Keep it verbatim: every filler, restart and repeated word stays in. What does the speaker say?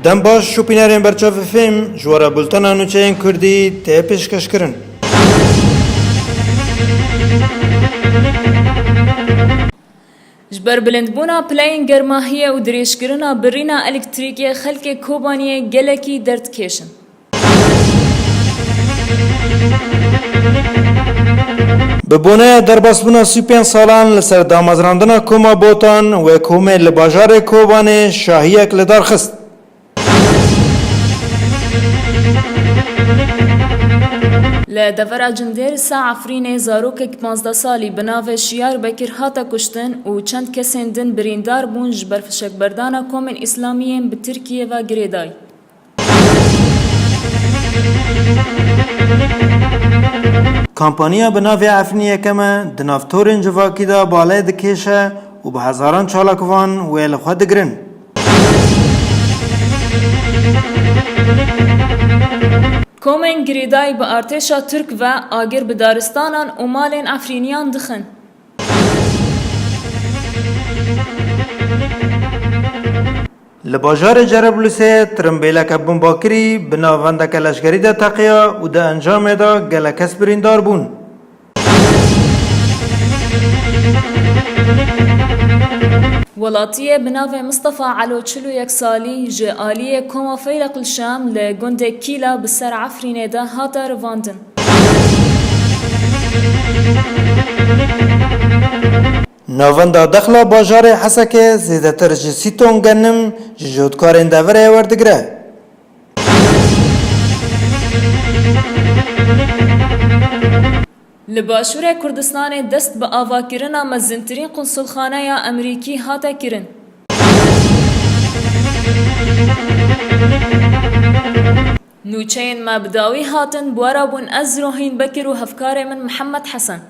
Dem baş, şopînerên berçavê fêm, ji we re bultena nûçeyên kurdî tê pêşkeşkirin. Ji ber bilindbûna pileyên germahiyê û dirêjkirina birîna elektrîkê, xelkê Kobaniyê gelekî derdikêşin. Bi boneya derbasbûna sî û pênc salan li ser damezrandina koma Botan wê komê li bajarê Kobanê şahiyek li dar xist. Li devera Cindêrisa Efrînê zarokek panzdeh salî bi navê Şiyar Bekir hate kuştin û çend kesên din birîndar bûn ji ber fişekberdana komên îslamiyên bi Tirkiyê ve girêdayî. Kampanya bi navê Efrîn Yekem e, di nav torên civakî de bale dikêşe û bi hezaran çalakvan wê li xwe digirin. Komên girêdayî bi artêşa Tirk ve agir bi daristanan û malên Efrîniyan dixin. Li bajarê Cerablusê tirimbêleke bombakirî bi navendeke leşkerî de teqiya û di encamê de gelek kes birîndar bûn. Welatiyê bi navê Mistefa Elo, çil û yek salî, ji aliyê Koma Feyleq li Şam li gundê Kîla bi ser Efrînê de hate revandin. Navenda Dexla bajarê Hesekê zêdetir ji sî ton genim ji jotkarên deverê werdigire. Li Başûrê Kurdistanê dest bi avakirina mezintirîn qunsulxaneya Emerîkî hate kirin. Nûçeyên me bi dawî hatin, bi we re bûn ez, Rohîn Bekir, û hevkarê min Mihemed Hesen.